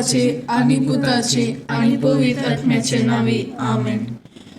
बापाचे आनी पुताचे आनी पवित्र आत्म्याचे नांवी, आमेन.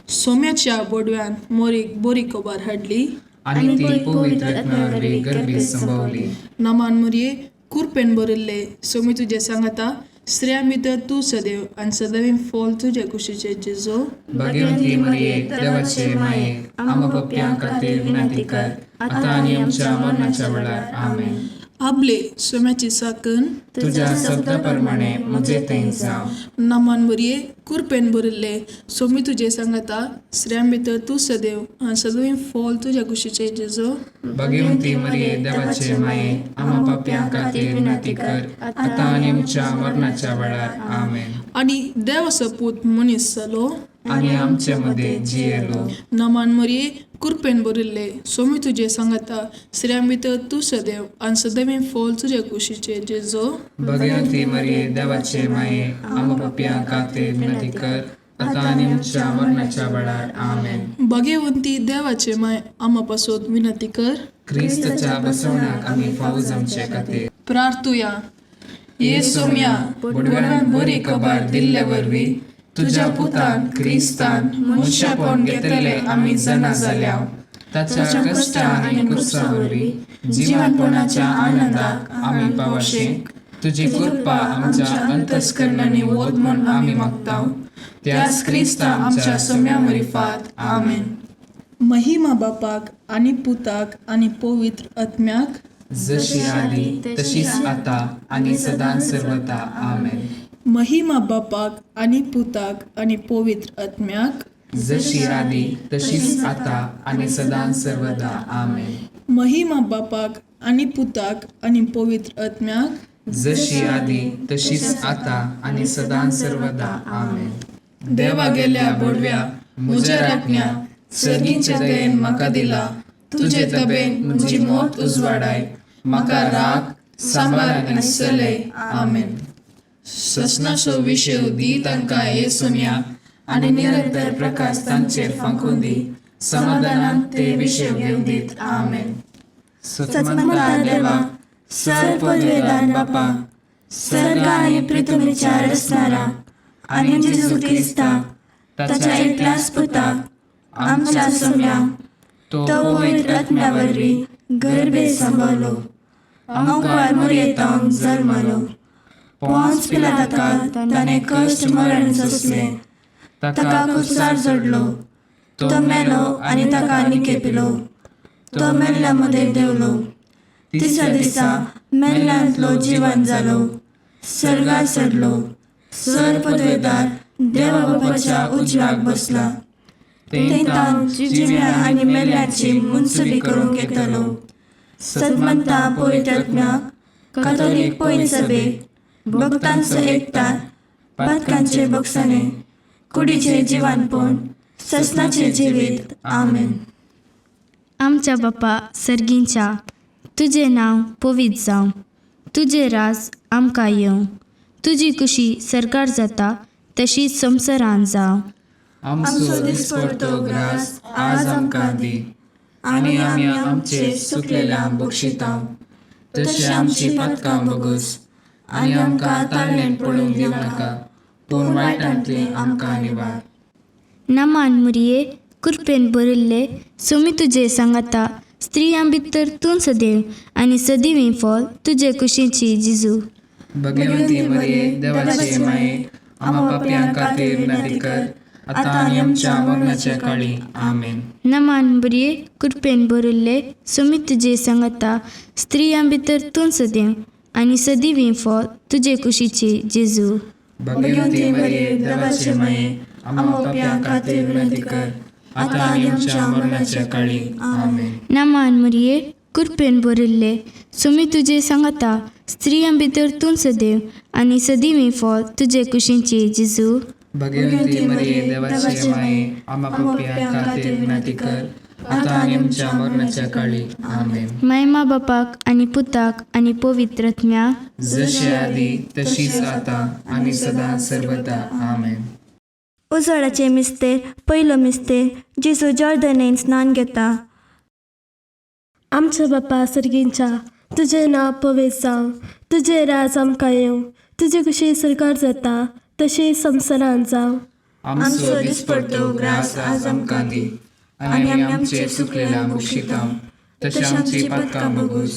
सोम्याच्या बोडव्यान मोरीक बरी खबर हाडली आनी ती पवित्र आत्म्या वरवीं गर्भीत संभवली. नमान मुरये, कुरपेन भरिल्ले, सोमी तुजें सांगाता, स्त्रियां भितर तूं सदैव आनी सदैव फॉल तुजे कुशीचे जेजो. भाग्यवंती मरिये, देवाचे माये, आम्हा पापयां खातीर विनंती कर, आतां आनी आमच्या मरणाच्या वेळार. आमेन. आबले सोम्याची साकन तुज्या शब्दा प्रमाणे म्हजे थंय जावं. नमान मुरये, कुरपेन भरिल्ले, सोमी तुजें सांगाता, स्त्रियां भितर तूं सदैव आनी सदैव फॉल तुज्या कुशीचे जेजो. भाग्यवंती मरिये, देवाचे माये, आम्हा पापयां खातीर विनंती कर, आतां आनी आमच्या मरणाच्या वेळार. आमेन. आनी देवाचो पूत मनीस जालो आनी आमचे मदें जियेलो. नमान मरिये, कुरपेन भरिल्ले, सोमी तुजें सांगाता, स्त्रियां भितर तूं सदैव आनी सदैव फॉल तुज्या कुशीचे जेजो. भाग्यवंती मरिये, देवाचे माये, आम्हा पापयां खातीर विनंती कर, आतां आनी आमच्या मरणाच्या वेळार. आमेन. भाग्यवंती देवाचे माय, आमा पासत विनंती कर क्रिस्ताच्या बसवण्याक आमी फावो जावचे खातीर. प्रार्थुया. ये सोम्या, बोडव्यान बरी खबर दिल्ले वरवीं तुज्या पुतान क्रिस्तान मनशापण घेतले आमी जाणा जाल्या. ताच्या कश्टा आनी कुर्सा वरवीं जिवनपणाच्या आनंदाक आमी पावशे तुजी कृपा आमच्या अंतस्करणांनी वत म्हूण आमी मागता, त्याच क्रिस्ता आमच्या सोम्या मरिफात. आमेन. महिमा बापाक आनी पुताक आनी पवित्र आत्म्याक, जशी आदी तशीच आता आनी सदां सर्वता. आमेन. महिमा बापाक आनी पुताक आनी पवित्र आत्म्याक, जशी आदी तशीच आता आनी सदां सर्वदा. आमेन. महिमा बापाक आनी पुताक आनी पवित्र आत्म्याक, जशी आदी तशीच आता आनी सदां सर्वदा. आमेन. देवा गेल्या बोडव्या, म्हज्या राखण्या, सर्गीच्या दयेन म्हाका दिला तुजे तबेन म्हजी मोत उजवाडाय, म्हाका राग सांबार आनी चलय. आमेन. ससनाचो विशय दी तांकां हे सोम्या, आनी निरंतर प्रकाश तांचेर फांकून दी, समाधानान ते विशय घेवन दीत. आमेन. सतमंता देवा, सर पदवेदार बापा, सर्ग आनी पृथ्वीच्या रचणारा आनी जेजू क्रिस्ता ताच्या एकल्याच पुता आमच्या सोम्या, तो पवित्र आत्म्या वरवीं गर्भे सांबाळलो, आमकां मुरयेतावन जल्मलो, पोंच पिलाताका ताणें कश्ट मरण सोंसलें, ताका कुसार जोडलो, तो मेलो आनी ताका निकेपिलो, तो मेल्ल्या मदें देंवलो, तिसऱ्या दिसा मेल्ल्यांतलो जिवन जालो, सर्गार चडलो, सर पदवेदार देवा बापाच्या उजव्याक बसला, थंय जिव्या आनी मेल्ल्याची मुनसुबी करूंक येतलो. सतमंता पवित्र आत्म्याक, कातोलीक पवित्र सभेक, भक्तांचो एकतार, पातकांचे बक्षाणे, कुडीचे जिवानपण, ससनाचे जिवीत. आमेन. आमच्या बापा सर्गींच्या, तुजें नांव पवित्र जावं, तुजें राज आमकां येवं, तुजी कुशी सरकार जाता तशी संवसारान जावं. आमचो दिसपडतो ग्रास आज आमकां दी, आनी आमी आमचे सुकलेल्या बक्षिता तशें आमची पातकां बगस, आनी आमकां ताळणेन पडूंक दिवं नाका, पूण वायटांतलें आमकां निवार. नमान मुरये, कुरपेन भरिल्ले, सोमी तुजे सांगाता, स्त्रियां भितर तूं सदैव आनी सदैव फॉल तुजे कुशीची जिजू. भगवंती मरिये, देवाचे माये, आम्हा पापयां खातीर विनंती कर, आतां आनी आमच्या मरणाच्या काळी. आमेन. नमान बरये, कृपेन भरिल्ले, सोमी तुजे सांगाता, स्त्रियां भितर तूं सदैव आनी सदैव फॉल तुजे कुशीची जेजू. भगवंती मरिये, देवाचे माये, आम्हा पापयां खातीर विनंती कर, आतां आनी आमच्या मरणाच्या काळी. आमेन. नमान मरिये, कृपेन भरिल्ले, सोमी तुजे सांगाता, स्त्रियां भितर तूं सदैव आनी सदैव फॉल तुजे कुशीची जेजू. भगवंती मरिये, देवाचे माये, आम्हा पापयां खातीर विनंती कर, आतां आनी आमच्या मरणाच्या काळी. आमेन. मायमा बापाक आनी पुताक आनी पवित्र आत्म्याक, जशी आदी तशीच आतां आनी सदां सर्वदा. आमेन. उजवाडाचे मिस्तेर, पयलो मिस्तेर, जेजू जॉर्दनेन स्नान घेता. आमच्या बापा सर्गींच्या, तुजें नांव पवित्र जावं, तुजें राज आमकां येवं, तुजे कुशी सरकार जाता तशें संवसारांत जावं. आमचो दिसपडतो ग्रास आज आमकां दी आनी आमी आमचे चुकलेल्या बक्षितां तशें आमची पातकां बगूस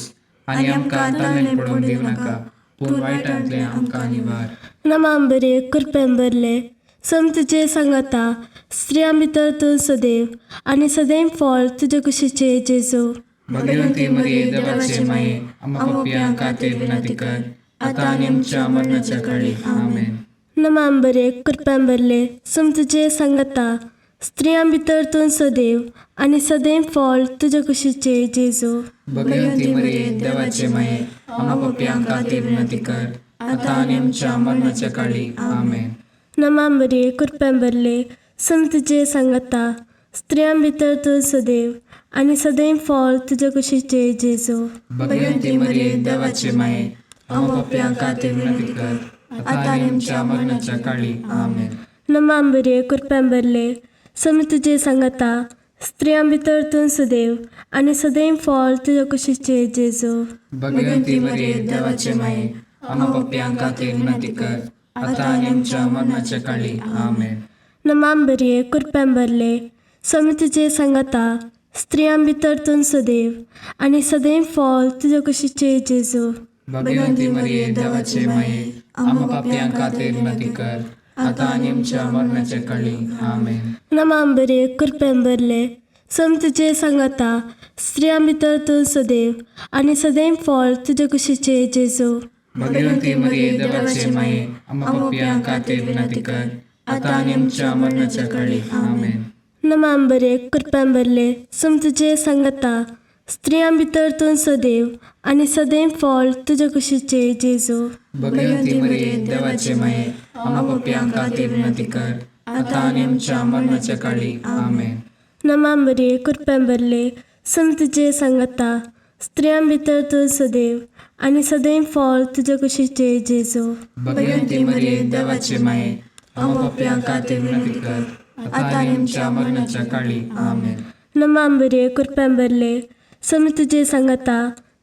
आनी आमकां ताणें पडून दिवं नाका पूण वायटांतलें आमकां निवार. नमाम बरे कृपेन भरले, सम तुजे सांगाता, स्त्रियां भितर तूं सदैव आनी सदैव फळ तुजे कुशीचे जेजू. भगवंती मरिये देवाचे माये, आम्हा पापयां खातीर विनंती कर आतां आनी आमच्या मरणाच्या काळी. आमेन. नमाम बरे कृपेन भरले, सम तुजे सांगाता, स्त्रियां भितर तूं सदैव आनी सदैव फळ तुजे कुशीचे जेजू. भगवंती मरिये देवाचे माये, आम्हा पापयां खातीर विनंती कर आतां आनी आमच्या मरणाच्या काळी. आमेन. नमाम बरे कृपेन भरले, सम तुजे सांगाता, स्त्रियां भितर तूं सदैव आनी सदैव फळ तुजे कुशीचे जेजू. भगवंती मरिये देवाचे माये, आम्हा पापयां खातीर विनंती कर आतां आनी आमच्या मरणाच्या काळी. आमेन. नमाम बरे कृपेन भरले, सम तुजे सांगाता, स्त्रियां भितर तूं सदैव आनी सदैव फळ तुजे कुशीचे जेजू. भगवंती मरिये देवाचे माये, आम्हा पापयां खातीर विनंती कर आतां आनी आमच्या मरणाच्या काळी. आमेन. नमाम बरे कृपेन भरले, सम तुजे सांगाता, स्त्रियां भितर तूं सदैव आनी सदैव फळ तुजे कुशीचे जेजू. भगवंती मरिये देवाचे माये, आम्हा पापयां खातीर विनंती कर आतां आनी आमच्या मरणाच्या काळी. आमेन. नमाम बरे कृपेन भरले, सम तुजे सांगाता, स्त्रियां भितर तूं सदैव आनी सदैव फळ तुजे कुशीचे जेजू. भगवंती मरिये देवाचे माये, आम्हा पापयां खातीर विनंती कर आतां आनी आमच्या मरणाच्या काळी. आमेन. नमाम बरे कृपेन भरले, सम तुजे सांगाता, स्त्रियां भितर तूं सदैव आनी सदैव फळ तुजे कुशीचे जेजू. भगवंती मरिये देवाचे माये, आम्हा पापयां खातीर विनंती कर आतां आनी आमच्या मरणाच्या काळी. आमेन. नमाम बरे कृपेन भरले, सम तुजे सांगाता, स्त्रियां भितर तूं सदैव आनी सदैव फळ तुजे कुशीचे जेजू. भगवंती मरिये देवाचे माये, आम्हा पापयां खातीर विनंती कर आतां आनी आमच्या मरणाच्या काळी. आमेन. नमाम बरे कृपेन भरले, सम तुजे सांगाता,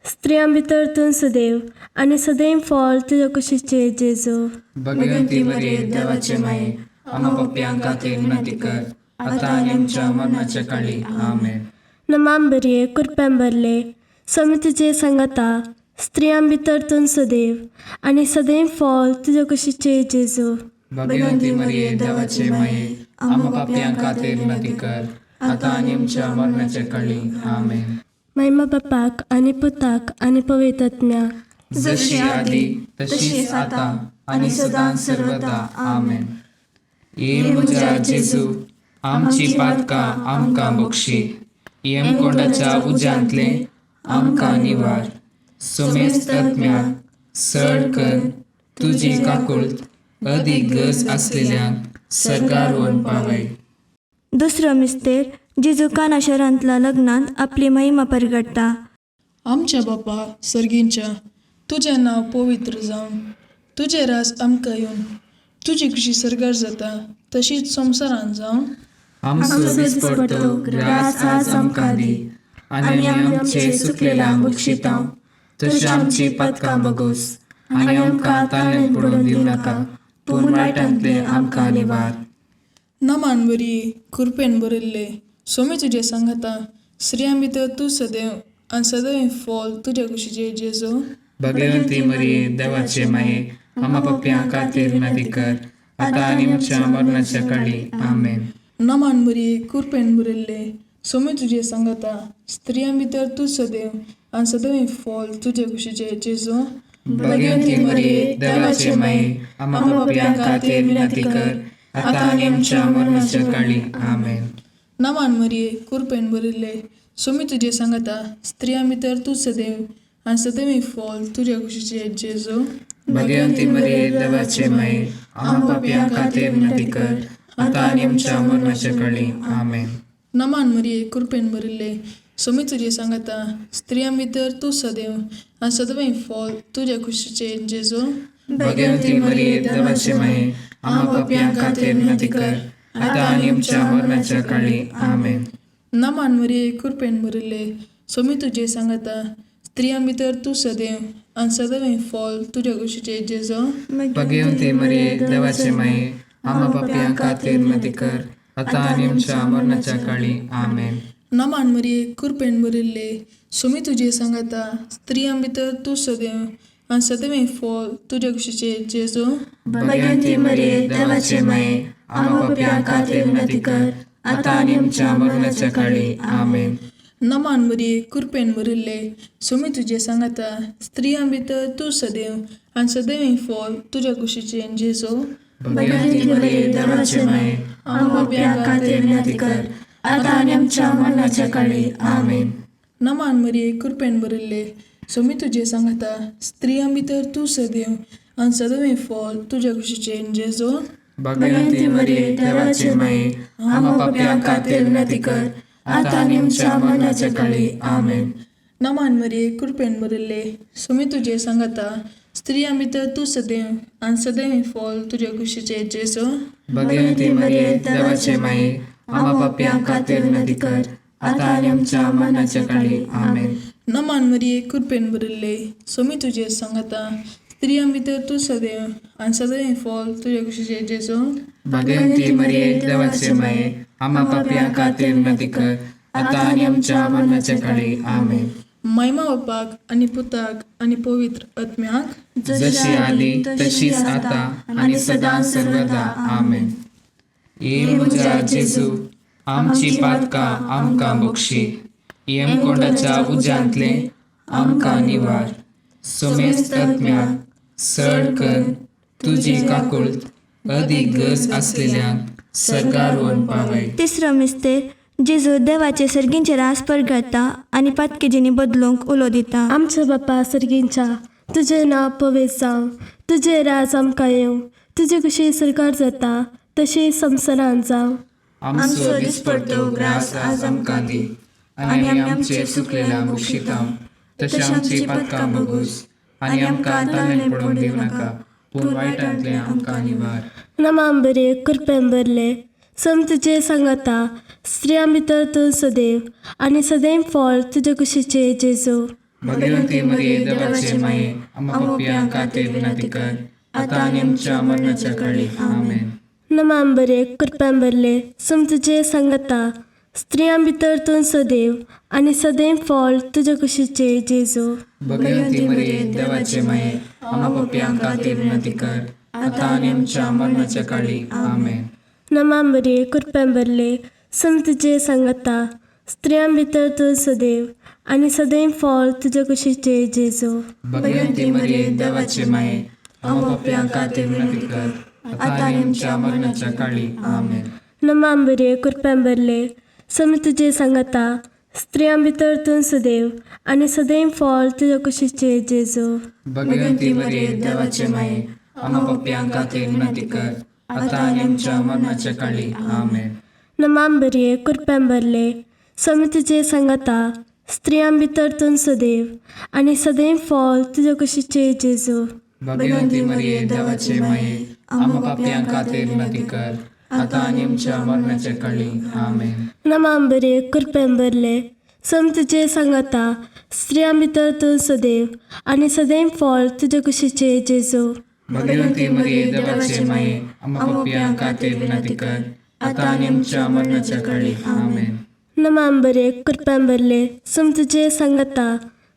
स्त्रियां भितर तूं सदैव आनी सदैव फळ तुजे कुशीचे जेजू. भगवंती मरिये देवाचे माये, आम्हा पापयां खातीर विनंती कर आतां आनी आमच्या मरणाच्या काळी. आमेन. नमाम बरे कृपेन भरले, सम तुजे सांगाता, स्त्रियां भितर तूं सदैव आनी सदैव फळ तुजे कुशीचे जेजू. भगवंती मरिये देवाचे माये, आम्हा पापयां खातीर विनंती कर आतां आनी आमच्या मरणाच्या काळी. आमेन. महिमा बापाक आनी पुताक आनी पवित्र आत्म्याक, जशी आदी तशीच आता आणि सदां सर्वदा. आमेन. ये म्हज्या जेजू, आमची पातकां आमकां बक्षी, यमकोंडाच्या उज्यांतले आमकां निवार, सोमेस्त आत्म्याक सड कर तुजी काकुळट अदीक गरज आसलेल्यांक सर्गार व्हरून पावय. दुसरो मिस्तेर जेजू काना शहरांतल्या लग्नांत आपली महिमा परगटता. आमच्या बापा सर्गींच्या, तुजें नांव पवित्र जावं, तुजें राज आमकां येवन, तुजी खुशी सर्गार जाता तशीच संवसारांत जावं. आमचो दिसपडतो ग्रास आज आमकां दी आनी आमी आमचे चुकलेल्यांक बक्षितां तशें आमची पातकां बगोस आनी आमकां ताणें पडून दिवं नाका पूण वायटांतलें आमकां निवार. नमान बरी कृपेन भरिल्ले, सोमी तुजें सांगाता, स्त्रियां भितर तूं सदैव आनी सदैव फळ तुज्या कुशीचे जेजू. भगवंती मरिये देवाचे माये, आम्हा पापयां खातीर विनंती कर आतां आनी आमच्या मरणाच्या काळी. आमेन. नमान बरी कृपेन भरिल्ले, सोमी तुजें सांगाता, स्त्रियां भितर तूं सदैव आनी सदैव फळ तुजे कुशीचे जेजू. भगवंती मरिये देवाचे माये, आम्हा पापयां खातीर विनंती कर आतां आनी आमच्या मरणाच्या काळी. आमेन. नमान मरिये कृपेन भरिल्ले, सोमी तुजें सांगाता, स्त्रियां भितर तूं सदैव आनी सदैव फळ तुज्या कुशीचे जेजू. भगवंती मरिये देवाचे माये, आम्हा पापयां खातीर विनंती कर आतां आनी आमच्या मरणाच्या काळी. आमेन. नमान मरिये कृपेन भरिल्ले, सोमी तुजें सांगाता, स्त्रियां भितर तूं सदैव आनी सदैव फळ तुज्या कुशीचे जेजू. भगवंती मरिये देवाचे माये, आम्हा पापयां खातीर विनंती कर आतां आनी आमच्या मरणाच्या काळी. आमेन. नमान मरिये कृपेन भरिल्ले, सोमी तुजें सांगाता, स्त्रियां भितर तूं सदैव आनी सदैव फॉल तुज्या कुशीचे जेजो. भगवती मरिये, देवाचे माये, आम्हा पापयां खातीर विनंती कर, आतां आनी आमच्या मरणाच्या काळी. आमेन. नमान मरिये, कृपेन भरिल्ले, सुमी तुजे सांगाता, स्त्रियां भितर तूं सदैव आनी सदैव फॉल तुज्या कुशीचे जेजो. भगवती मरिये, देवाचे माये, आम्हा पापयां खातीर विनंती कर, आतां आनी आमच्या मरणाच्या काळी. आमेन. नमान मरिये, कृपेन भरिल्ले, सुमी तुजे सांगाता, स्त्रियां भितर तूं सदैव आनी सदैव फॉल तुज्या कुशीचे जेजो. भगवती मरिये, देवाचे माये, आम्हा पापयां खातीर विनंती कर, आतां आनी आमच्या मरणाच्या काळी. आमेन. नमान मरिये, कृपेन भरिल्ले, सुमी तुजे सांगाता, स्त्रियां भितर तूं सदैव आनी सदैव फॉल तुज्या कुशीचे जेजो. भगवती मरिये, देवाचे माये, आम्हा पापयां खातीर विनंती कर, आतां आनी आमच्या मरणाच्या काळी. आमेन. नमान मरिये, कृपेन भरिल्ले, सुमी तुजे सांगाता, स्त्रियां भितर तूं सदैव आनी सदैव फॉल तुज्या कुशीचे जेजो. भगवती मरिये, देवाचे माये, आम्हा पापयां खातीर विनंती कर, आतां आनी आमच्या मरणाच्या काळी. आमेन. नमान मरिये, कृपेन भरिल्ले, सुमी तुजे सांगाता, स्त्रियां भितर तूं सदैव आनी सदैव फॉल तुज्या कुशीचे जेजो. भगवती मरिये, देवाचे माये, आम्हा पापयां खातीर विनंती कर, आतां आनी आमच्या मरणाच्या काळी. आमेन. महिमा बापाक आनी पुताक आनी पवित्र आत्म्याक, जशी आदी तशीच आता आणि सदा सर्वदा. आमेन. ये म्हज्या जेजू, आमची पातकां आमकां बक्षी, यमकोंडाच्या उज्यांतले आमकां निवार, सोमेस्त आत्म्याक सड कर तुजी काकुळट अदीक गरज आसलेल्यांक सर्गार व्हरून पावय. तिसरो मिस्तेर, जेजू देवाचे सर्गींचे रास परगळता आनी पातकेजींनी बदलूंक उलो दिता. आमच्या बापा सर्गींच्या, तुजें नांव पवित्र जावं, तुजें राज आमकां येवं, तुजी कुशी सरकार जाता तशी संवसारांत जावं. आमचो दिसपडतो ग्रास आज आमकां दी, आनी आमी आमचे चुकलेल्या बक्षिता तशें आमची पातकां बगूस, आनी आमकां ताणें पडोवंक दिवं नाका, पूण वायटांतलें आमकां निवार. नमाम बरे, कृपेन भरले, सम तुजे सांगाता, स्त्रियां भितर तूं सदैव आनी सदैव फळ तुजे कुशीचे जेजू. भगवती मरिये, देवाचे माये, आम्हा पापयां खातीर विनंती कर, आतां आनी आमच्या मरणाच्या काळी. आमेन. नमाम बरे, कृपेन भरले, सम तुजे सांगाता, स्त्रियां भितर तूं सदैव आनी सदैव फळ तुजे कुशीचे जेजू. भगवती मरिये, देवाचे माये, आम्हा पापयां खातीर विनंती कर, आतां आनी आमच्या मरणाच्या काळी. आमेन. नमाम बरे, कृपेन भरले, सम तुजे सांगाता, स्त्रियां भितर तूं सदैव आनी सदैव फळ तुजे कुशीचे जेजू. भगवती मरिये, देवाचे माये, आम्हा पापयां खातीर विनंती कर, आतां आनी आमच्या मरणाच्या काळी. आमेन. नमाम बरे, कृपेन भरले, सम तुजे सांगाता, स्त्रियां भितर तूं सदैव आनी सदैव फळ तुजे कुशीचे जेजू. भगवती मरिये, देवाचे माये, आम्हा पापयां खातीर विनंती कर, आतां आनी आमच्या मरणाच्या काळी. आमेन. नमाम बरे, कृपेन भरले, सम तुजे सांगाता, स्त्रियां भितर तूं सदैव आनी सदैव फळ तुजे कुशीचे जेजू. भगवती मरिये, देवाचे माये, आम्हा पापयां खातीर विनंती कर, आतां आनी आमच्या मरणाच्या काळी. आमेन. नमाम बरे, कृपेन भरले, सम तुजे सांगाता, स्त्रियां भितर तूं सदैव आनी सदैव फळ तुजे कुशीचे जेजू. भगवती मरिये, देवाचे माये, आम्हा पापयां खातीर विनंती कर, आतां आनी आमच्या मरणाच्या काळी. आमेन. नमाम बरे, कृपेन भरले, सम तुजे सांगाता,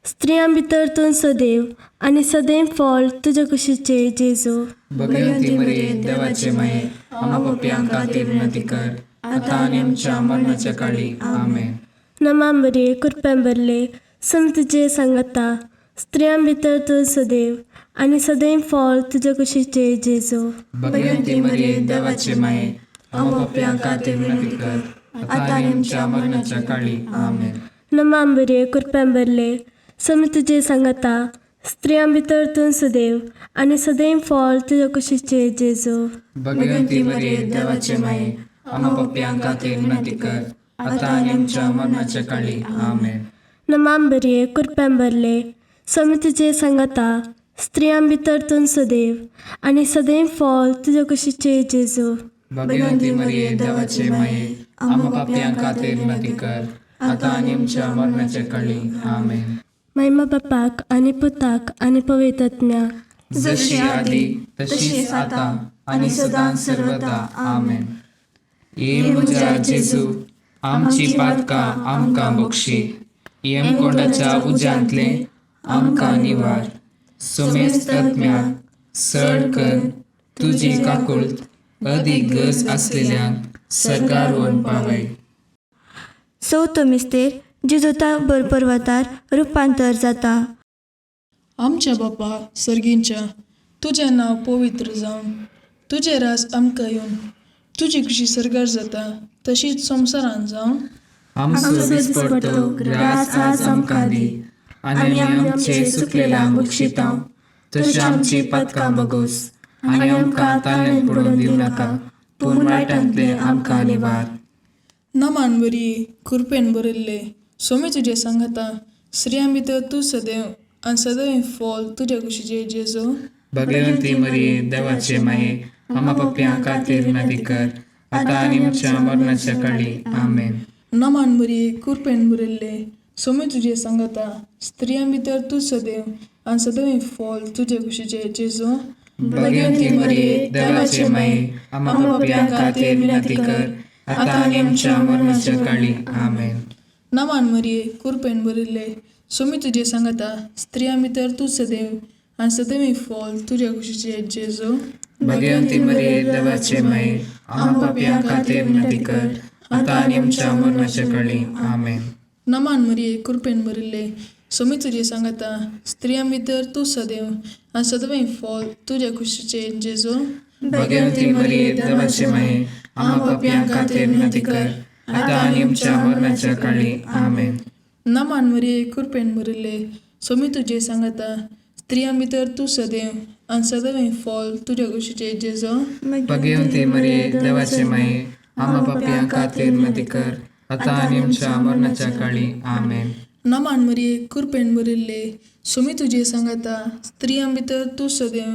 स्त्रियां भितर तूं सदैव आनी सदैव फळ तुजे कुशीचे जेजू. भगवती मरिये, देवाचे माये, आम्हा पापयां खातीर विनंती कर, आतां आनी आमच्या मरणाच्या काळी. आमेन. नमाम बरे, कृपेन भरले, सम तुजे सांगाता, स्त्रियां भितर तूं सदैव आनी सदैव फळ तुजे कुशीचे जेजू. भगवती मरिये, देवाचे माये, आम्हा पापयां खातीर विनंती कर, आतां आनी आमच्या मरणाच्या काळी. आमेन. नमाम बरे, कृपेन भरले, सम तुजे सांगाता, स्त्रियां भितर तूं सदैव आनी सदैव फळ तुजे कुशीचे जेजू. भगवती मरिये, देवाचे माये, आम्हा पापयां खातीर विनंती कर, आतां आनी आमच्या मरणाच्या काळी. आमेन. नमाम बरे, कृपेन भरले, सम तुजे सांगाता, स्त्रियां भितर तूं सदैव आनी सदैव फळ तुजे कुशीचे जेजू. भगवती मरिये, देवाचे माये, आम्हा पापयां खातीर विनंती कर, आतां आनी आमच्या मरणाच्या काळी. आमेन. महिमा बापाक आनी पुताक आनी पवित्र आत्म्याक. जशी आदी तशीच आता आनी सदां सर्वदा. आमेन. ये म्हज्या जेजू, आमची पातकां आमकां बक्षी, यमकोंडाच्या उज्यांतले आमकां निवार, सुमेस्त आत्म्याक सड कर तुजी काकुळट अदीक गरज आसलेल्यांक सरकार व्हरून पावय. चवथो मिस्तेर जेजू ताबोर पर्वतार रुपांतर जाता. आमच्या बापा सर्गींच्या, तुजें नांव पवित्र जावं, तुजें राज आमकां येवन, तुजी खुशी सर्गार जाता तशीच संवसारांत जावं. आमचो दिसपडतो ग्रास आज आमकां दी आनी आमी आमचे सुकलेल्यांक बक्षिता तशी आमची पातकां बगोस आनी आमकां ताळ्यांत पडून दिवं नाका, पूण वायटांतले आमकां निवार. नमान बरी कृपेन भरिल्ले, सोमी तुजें सांगाता, स्त्रियां भितर तूं सदैव आनी सदैव फॉल तुज्या कुशीचे जेजू. भगवंती मरिये, देवाचे माये, आमा पप्प्यां खातीर विनंती कर, आतां आनी आमच्या मरणाच्या काळी. आमेन. नमान बरी कृपेन भरिल्ले, सोमी तुजें सांगाता, स्त्रियां भितर तूं सदैव आनी सदैव फॉल तुज्या कुशीचे जेजू. भगवंती मरिये, देवाचे माये, आमा पप्प्यां खातीर विनंती कर, आतां आनी आमच्या मरणाच्या काळी. आमेन. नमान मरिये कृपेन भरिल्ले, सोमी तुजें सांगाता, स्त्रियां भितर तूं सदैव आनी सदैव फॉल तुज्या कुशीचे जेजू. भगवंती मरिये, देवाचे माये, आमा पापयां खातीर विनंती कर, आतां आनी आमच्या मरणाच्या काळी. आमेन. नमान मरिये कृपेन भरिल्ले, सोमी तुजें सांगाता, स्त्रियां भितर तूं सदैव आनी सदैव फॉल तुज्या कुशीचे जेजू. भगवंती मरिये, देवाचे माये, आमा पापयां खातीर विनंती कर, आतां आनी आमच्या मरणाच्या काळी. आमेन. नमान मरिये कृपेन भरिल्ले, सोमी तुजें सांगाता, स्त्रियां भितर तूं सदैव आनी सदैव फॉल तुज्या कुशीचे जेजू. भगवंती मरिये, देवाचे माये, आमा पापयां खातीर विनंती कर, आतां आनी आमच्या मरणाच्या काळी. आमेन. नमान मरिये कृपेन भरिल्ले, सोमी तुजें सांगाता, स्त्रियां भितर तूं सदैव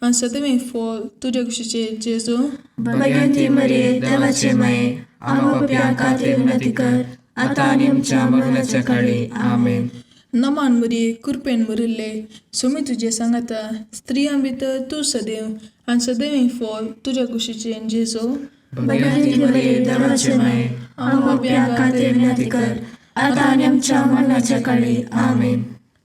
आनी सदैव फॉल तुज्या कुशीचे जेजू. भगवंती मरिये, देवाचे माये, आमा पापयां खातीर विनंती कर, आतां आनी आमच्या मरणाच्या काळी. आमेन. नमान मरिये कृपेन भरिल्ले, सोमी तुजें सांगाता, स्त्रियां भितर तूं सदैव आनी सदैव फॉल तुज्या कुशीचे जेजू. भगवंती मरिये, देवाचे माये, आमा पापयां खातीर विनंती कर, आतां आनी आमच्या मरणाच्या काळी. आमेन.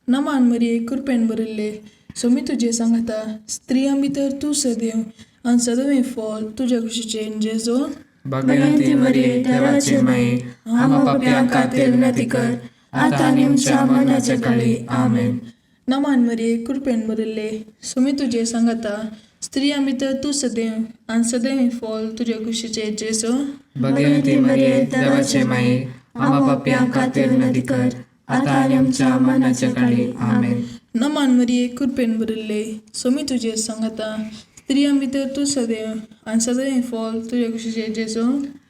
नमान मरिये कृपेन भरिल्ले, सोमी तुजें सांगाता, स्त्रियां भितर तूं सदैव आनी सदैव फॉल तुज्या कुशीचे जेजू. भगवंती मरिये, देवाचे माये, आमा पापयां खातीर विनंती कर, आतां आनी आमच्या मरणाच्या काळी. आमेन. नमान मरिये कृपेन भरिल्ले, सोमी तुजें सांगाता, स्त्रियां भितर तूं सदैव आनी सदैव फॉल तुज्या कुशीचे जेजू. भगवंती मरिये, देवाचे माये, आमा पापयां खातीर विनंती कर, आतां आनी आमच्या मरणाच्या काळी. आमेन. नमान मरिये कृपेन भरिल्ले, सोमी तुजें सांगाता, स्त्रियां भितर तूं सदैव आनी सदैव फॉल तुज्या कुशीचे जेजू.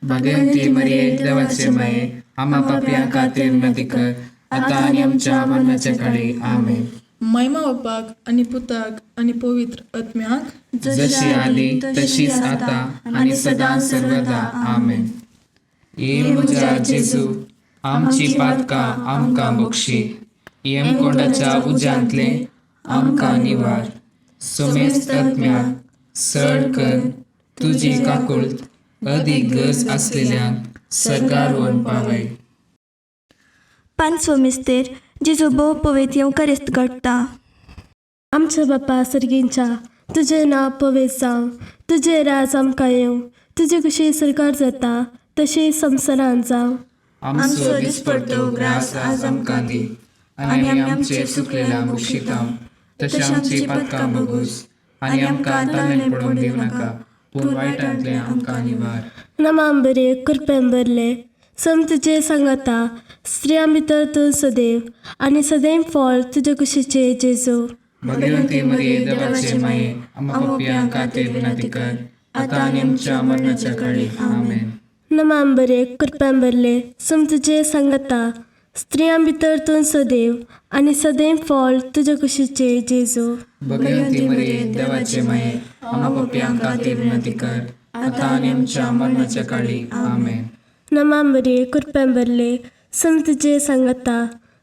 भगवंती मरिये, देवाचे माये, आमा पापयां खातीर विनंती कर, आतां आनी आमच्या मरणाच्या काळी. आमेन. महिमा बापाक आनी पुताक आनी पवित्र आत्म्याक, जशी आदी तशीच आता आनी सदां सर्वदा. आमेन. ये म्हज्या जेजू, आमची पातकां आमकां बक्षी, यमकोंडाच्या उज्यांतले आमकां निवार, सुमेस्त आत्म्याक सड कर तुजी काकुळट अदीक गरज आसलेल्यांक सर्गार व्हरून पावय. पांचवो मिस्तेर जेजू भोव पवित्र येवकारिस्त घडटा. आमच्या बापा सर्गींच्या, तुजें नांव पवित्र जावं, तुजें राज आमकां येवं, तुजी खुशी सरकार जाता तशी संवसारांत जावं. आमचो दिसपडतो ग्रास आज आमकां दी आनी आमी आमचे सुकलेल्या बक्षिता तशें आमची पातकां बगूस आनी आमकां ताळें पडून दिवं नाका, पूण वायटांतलें आमकां निवार. नमाम बरे कृपेन भरले, सम तुजे सांगाता, स्त्रियां भितर तूं सदैव आनी सदैव फळ तुजे कुशीचे जेजू. भगवंती मरिये, देवाचे माये, आम्हा पापयां खातीर विनंती कर, आतां आनी आमच्या मरणाच्या काळी. आमेन. नमाम बरे कृपेन भरले, सम तुजे सांगाता, स्त्रियां भितर तूं सदैव आनी सदैव फळ तुजे कुशीचे जेजू. भगवंती मरिये, देवाचे माये, आम्हा पापयां खातीर विनंती कर, आतां आनी आमच्या मरणाच्या काळी. आमेन. नमाम बरे कृपेन भरले, सम तुजे सांगाता,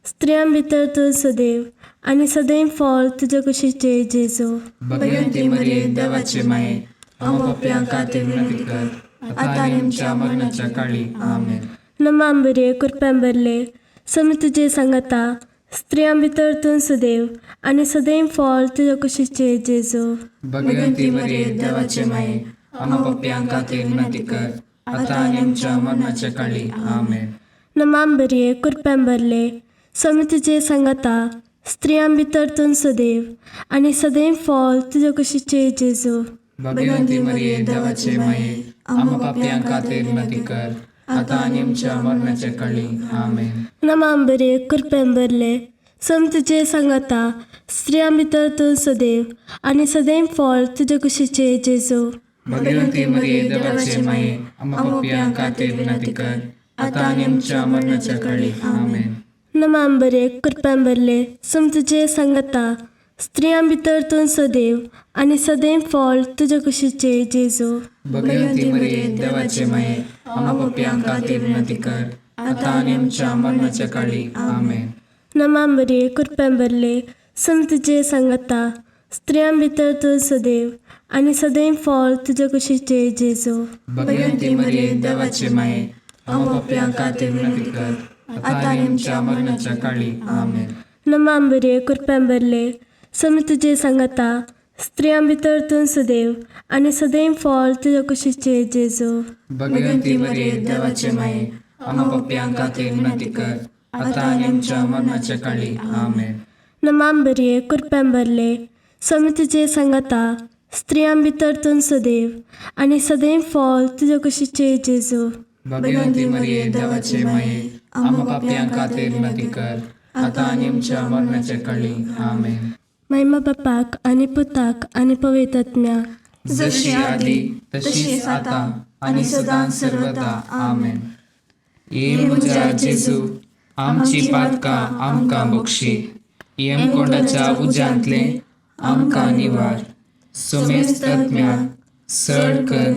स्त्रियां भितर तूं सदैव आनी सदैव फळ तुजे कुशीचे जेजू. भगवंती मरिये, देवाचे माये, आम्हा पाप्यां खातीर विनंती कर, आता आनी आमच्या मरणाच्या काळी. आमेन. नमा मरिये, कृपेन भरले, स्वामी तुजे सांगाता, स्त्रियां भितर तूं सदैव आनी सदैव फळ तुजे कुशीचे जेजू. भगवंती मरिये, देवाचे माये, आम्हा पाप्यां खातीर विनंती कर, आता आनी आमच्या मरणाच्या काळी. आमेन. नमा मरिये, कृपेन भरले, स्वामी तुजे सांगाता, स्त्रियां भितर तूं सदैव आनी सदैव फळ तुजे कुशीचे जेजू. भगवंती मरिये, देवाचे माये, आम्हा पाप्यां खातीर विनंती कर, आता आनी आमच्या मरणाच्या काळी. आमेन. नमा मरिये, कृपेन भरले, स्वामी तुजे सांगाता, स्त्रियां भितर तूं सदैव आनी सदैव फळ तुजे कुशीचे जेजू. भगवंती मरिये, देवाचे माये, आम्हा पाप्यां खातीर विनंती कर, आता आनी आमच्या मरणाच्या काळी. आमेन. नमा मरिये, कृपेन भरले, स्वामी तुजे सांगाता, स्त्रियां भितर तूं सदैव आनी सदैव फळ तुजे कुशीचे जेजू. भगवंती मरिये, देवाचे माये, आम्हा पाप्यां खातीर विनंती कर, आता आनी आमच्या मरणाच्या काळी. आमेन. नमा मरिये, कृपेन भरले, स्वामी तुजे सांगाता, स्त्रियां भितर तूं सदैव आनी सदैव फळ तुजे कुशीचे जेजू. भगवंती मरिये, देवाचे माये, आम्हा पाप्यां खातीर विनंती कर, आता आनी आमच्या मरणाच्या काळी. आमेन. नमा मरिये, कृपेन भरले, स्वामी तुजे सांगाता, स्त्रियां भितर तूं सदैव आनी सदैव फळ तुजे कुशीचे जेजू. भगवंती मरिये, देवाचे माये, आम्हा पाप्यां खातीर विनंती कर, आता आनी आमच्या मरणाच्या काळी. आमेन. नमा मरिये, कृपेन भरले, स्वामी तुजे सांगाता, स्त्रियां भितर तूं सदैव आनी सदैव फळ तुजे कुशीचे जेजू. भगवंती मरिये, देवाचे माये, आम्हा पाप्यां खातीर विनंती कर, आता आनी आमच्या मरणाच्या काळी. आमेन. महिमा बापाक आनी पुताक आनी पवित्र आत्म्याक, जशी आदी तशीच आता आणि सदां सर्वदा. आमेन. ये म्हज्या जेजू, आमची पातकां आमकां बक्षी, येमकोंडाच्या उज्यांतले आमकां निवार, सोमेस्त आत्म्याक सड कर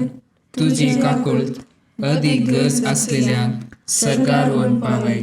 तुजी काकुळत अदीक गरज आसलेल्यांक सर्गार व्हरून पावय.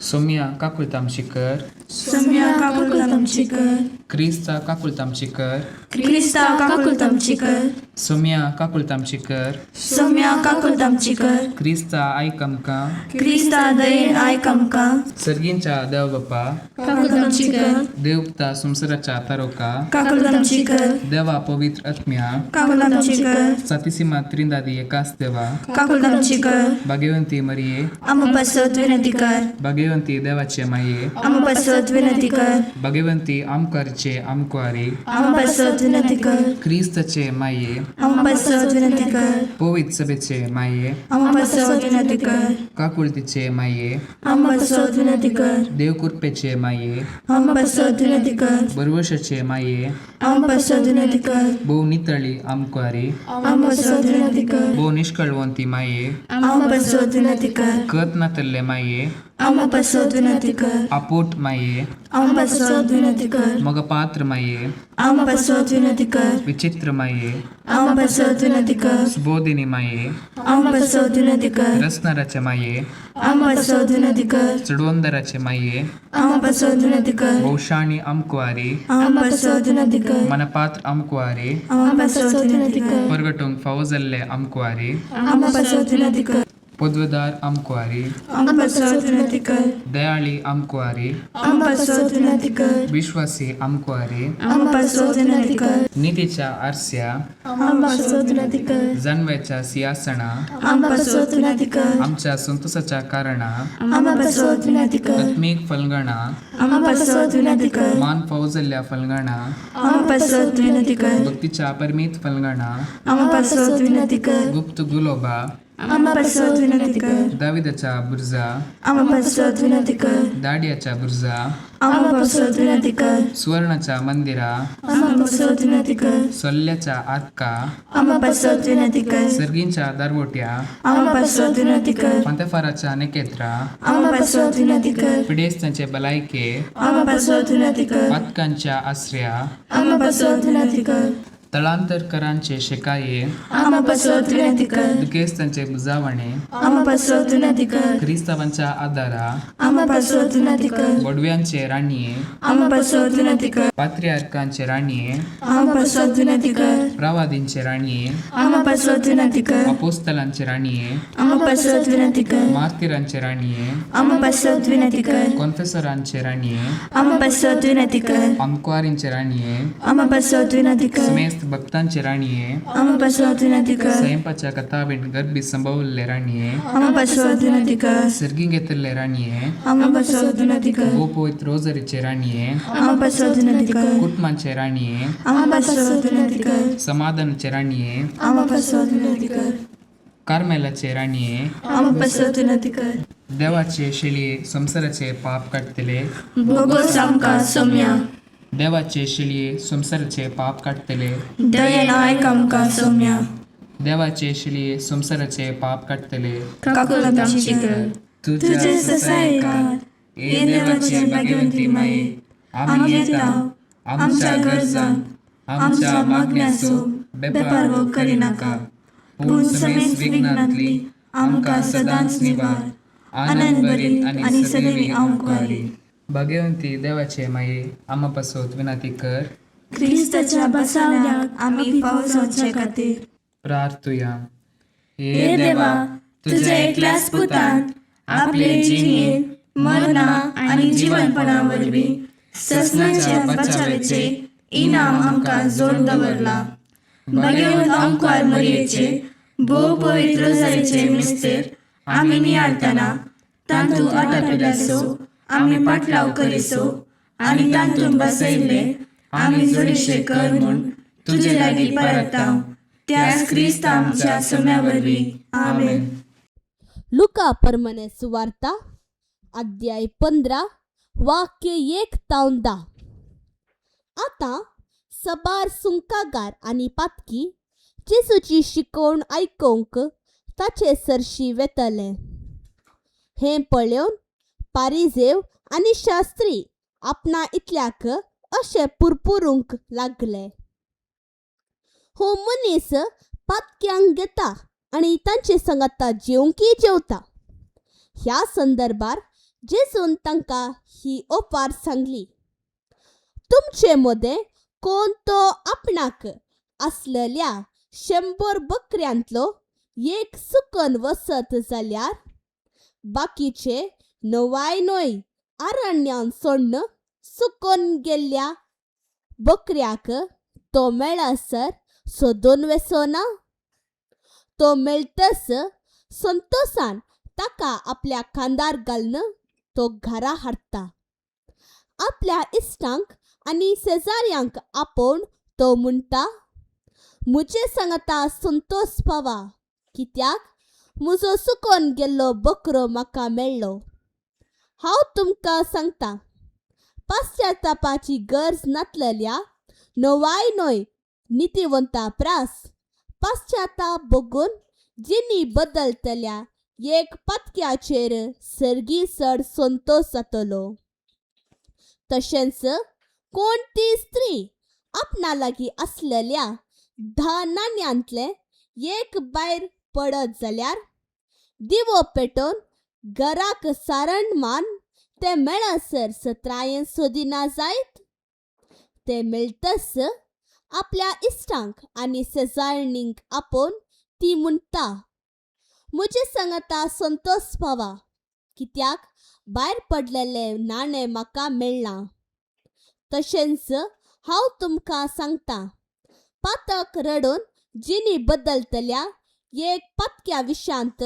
सोम्या काकुळत आमची कर. सोम्या काकुळत आमची कर. क्रिस्ता काकुळत आमची कर. क्रिस्ता काकुळत आमची कर. सोम्या काकुळत आमची कर. सोम्या काकुळत आमची कर. क्रिस्ता आयक आमकां. क्रिस्ता दयेन आयक आमकां. सर्गींच्या देव बापा, काकुळत आमची कर. देवता संवसाराच्या तारोका, काकुळत आमची कर. देवा पवित्र आत्म्या, काकुळत आमची कर. सातीसीमा त्रिंदादी एकाच देवा, काकुळत आमची कर. भाग्यवंती मरिये, आम्हा पासत विनंती कर. भाग्यवंती देवाचे माये, आम्हा पासत विनंती कर. भाग्यवंती आमकारचे आमकुवारी, आम्हा पासत विनंती कर. क्रिस्ताचे माये, आम्हा पासत विनंती कर. पवित्र सभेचे माये, आम्हा पासत विनंती कर. काकुळतीचे माये, आम्हा पासत विनंती कर. देवकृपेचे माये, आम्हा पासत विनंती कर. बरवशाचे माये, आम्हा पासत विनंती कर. भोव नितळी आमकुवारी, आम्हा पासत विनंती कर. भोव निष्कळवंती माये, आम्हा पासत विनंती कर. कत नातल्ले माये, आम्हा पासत विनंती कर. आपोट माये, आम्हा पासत विनंती कर. मगपात्र माये, आम्हा पासत विनंती कर. विचित्र माये, आम्हा पासत विनंती कर. सुबोधिनी माये, आम्हा पासत विनंती कर. रसनाराचे माये, आम्हा पासत विनंती कर. चढवंदराचे माये, आम्हा पासत विनंती कर. भोवशाणी आमकुवारी, आम्हा पासत विनंती कर. मनपात्र आमकुवारी, आम्हा पासत विनंती कर. परगटूंक फावो जाल्ले आमकुवारी, आम्हा पासत विनंती कर. पदवेदार आमकुवारी, आम्हा पासत विनंती कर. दयाळी आमकुवारी, आम्हा पासत विनंती कर. विश्वासी आमकुवारी, आम्हा पासत विनंती कर. नितीच्या आरस्या, आम्हा पासत विनंती कर. जानव्याच्या सिंहासना, आम्हा पासत विनंती कर. आमच्या संतोषाच्या कारणा, आम्हा पासत विनंती कर. आत्मीक फलगणा, आम्हा पासत विनंती कर. मान फावो जाल्ल्या फलगणा, आम्हा पासत विनंती कर. भक्तीच्या परमीत फलगणा, आम्हा पासत विनंती कर. गुप्त गुलोबा, आम्हा पासत विनंती कर. दाविदाच्या बुर्जा, आम्हा पासत विनंती कर. दाडियाच्या बुर्जा, आम्हा पासत विनंती कर. सुवर्णाच्या मंदिरा, आम्हा पासत विनंती कर. सोल्ल्याच्या आरका, आम्हा पासत विनंती कर. सर्गींच्या दारवोट्या, आम्हा पासत विनंती कर. पंतफाराच्या नेकेत्रा, आम्हा पासत विनंती कर. पिडेस्तांचे भलायके, आम्हा पासत विनंती कर. पातकांच्या आसऱ्या, आम्हा पासत विनंती कर. तळांतरकरांचे शेकाये, आमा पासत विनंती कर. दुखेस्तांचे बुजावणे, आमा पासत विनंती कर. क्रिस्तावांच्या आदारा, आमा पासत विनंती कर. बोडव्यांचे राणये, आमा पासत विनंती कर. पात्रियार्कांचे राणये, आमा पासत विनंती कर. प्रवादींचे राणये, आमा पासत विनंती कर. अपोस्तलांचे राणये, आमा पासत विनंती कर. मार्तिरांचे राणये, आमा पासत विनंती कर. कॉन्फेसरांचे राणये, आमा पासत विनंती कर. अंकवारींचे राणये, आमा पासत विनंती कर. समेस्त भक्तांचे राणये, आमा पासत विनंती कर. स्वयंपाच्या कथावीण गर्भी संभवल्ले राणये, आमा पासत विनंती कर. सर्गी घेतल्ले राणये, आमा पासत विनंती कर. गोपवित रोजरीचे राणये, आमा पासत विनंती कर. कुटुंबांचे राणये, आमा पासत विनंती कर. समाधानाचे राणये, आमा पासत विनंती कर. कार्मेलाचे राणये, आमा पासत विनंती कर. देवाचे शेळये संवसाराचे पाप काडटले, भोगोस आमकां सोम्या. देवाचे शेळये संवसाराचे पाप काडटले, दयेन आयक आमकां सोम्या. देवाचे शेळये संवसाराचे पाप काडटले, काकूल आमची कर. तुझे ससायकार हे देवाचे भाग्यवंती माये, आमी येता आमच्या गरजांक आमच्या मागण्याचो बेपारवो करिनाका, पूण समेस्त विघ्नांतली आमकां सदांच निवार. आनंद भरीत आनी सदैवी आमकां. भाग्यवंती देवाचे माये, आमा पासत विनंती कर. क्रिस्ताच्या बसावण्याक आमी फावो जावचे खातीर. प्रार्थुया. हे देवा, तुझ्या एकल्याच पुतान आपले जिणेंत मरणा आनी जिवनपणा वरवीं ससनाच्या बचावेचे इनाम आमकां जोड दवरला. भाग्यवंत आमकार मरयेचे भोव पवित्र रोजारीचे मिस्तेर आमी नियाळतना तांतू आटापिल्याचो आमी पाटलाव करिसो आनी तांतून बसयल्ले आमी जोडीशे कर म्हूण तुजे लागीं परताव, त्याच क्रिस्त आमच्या सम्या वरवीं. आमेन. लुका परमने सुवार्ता अध्याय 15 वाक्य 1 तावन 10. आतां सबार सुंकागार आनी पातकी जेजूची शिकोवण आयकोंक ताचे सरशी वेतले. हें पळोवन पारिजेव आनी शास्त्री आपणा इतल्याक अशें पुरपुरूंक लागले, हो मनीस पातक्यांक घेता आनी तांचे सांगाता जेवंकी जेवता. ह्या संदर्भार जेजून तांकां ही ओपार सांगली, तुमचे मदें कोण तो आपणाक आसलेल्या 100 बकऱ्यांतलो एक सुकन वसत जाल्यार बाकीचे 99 अरण्यान सोडून सुकोन गेल्ल्या बकऱ्याक तो मेळसर सोदून वेसो ना? तो मेळटस संतोसान ताका आपल्या खांदार घालून तो घरा हाडटा. आपल्या इश्टांक आनी शेजाऱ्यांक आपोवन तो म्हणटा, म्हजे सांगाता संतोस पावा, कित्याक म्हजो सुकोन गेल्लो बकरो म्हाका मेळ्ळो. हांव तुमकां सांगता, पाश्चातापाची गरज नातलेल्या 99 नितीवंता प्रास पाश्चाताप बगून जिनी बदलतल्या एक पातक्याचेर सर्गी चड संतोस जातलो. तशेंच कोण ती स्त्री आपणा लागीं आसलेल्या 10 नाण्यांतले एक भायर पडत जाल्यार दिवो पेटोवन घराक सारण मान ते मेळसर सत्रायेन सोदिना जायत? ते मेळटस आपल्या इश्टांक आनी शेजारणींक आपोवन ती म्हणटा, म्हजे सांगाता संतोस पावा, कित्याक भायर पडलेलें नाणें म्हाका मेळ्ळां. तशेंच हांव तुमकां सांगता, पातक रडून जिनी बदलतल्या एक पातक्या विशांत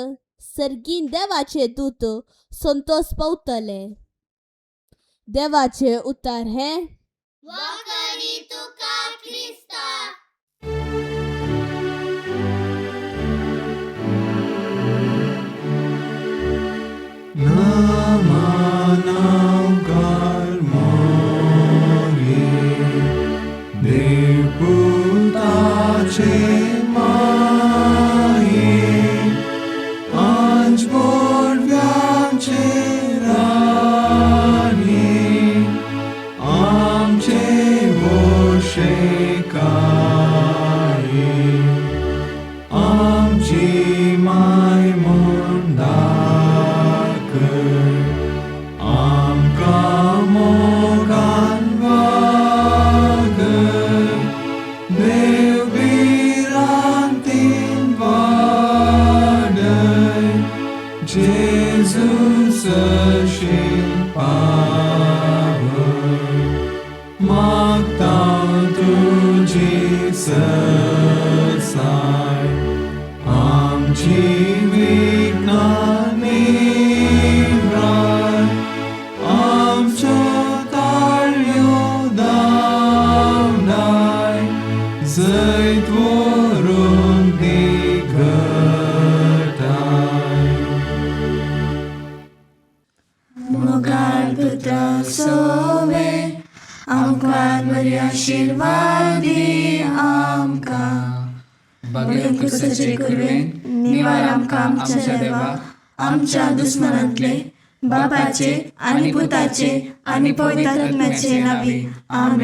सर्गीन देवाचे दूत संतोस पावतले. देवाचे उतर हें. आमचे वोशेकार. जेजू सरशील पावय मागता तुजी सरसाय आमची विघ्नां निवराय आमच्यो ताळयो धांवडाय जैत व्हरूंक दी घटाय. मोगाळ पुता सोवे आमकां बरी आशिर्वाद दी आमकां. बगेर क्रिस्ताचे कुरवेन निवार आमकां आमच्या देवा आमच्या दुस्मनांतले बापाचे आनी पुताचे आनी पवित्र आत्म्याचे नांवी. आमेन.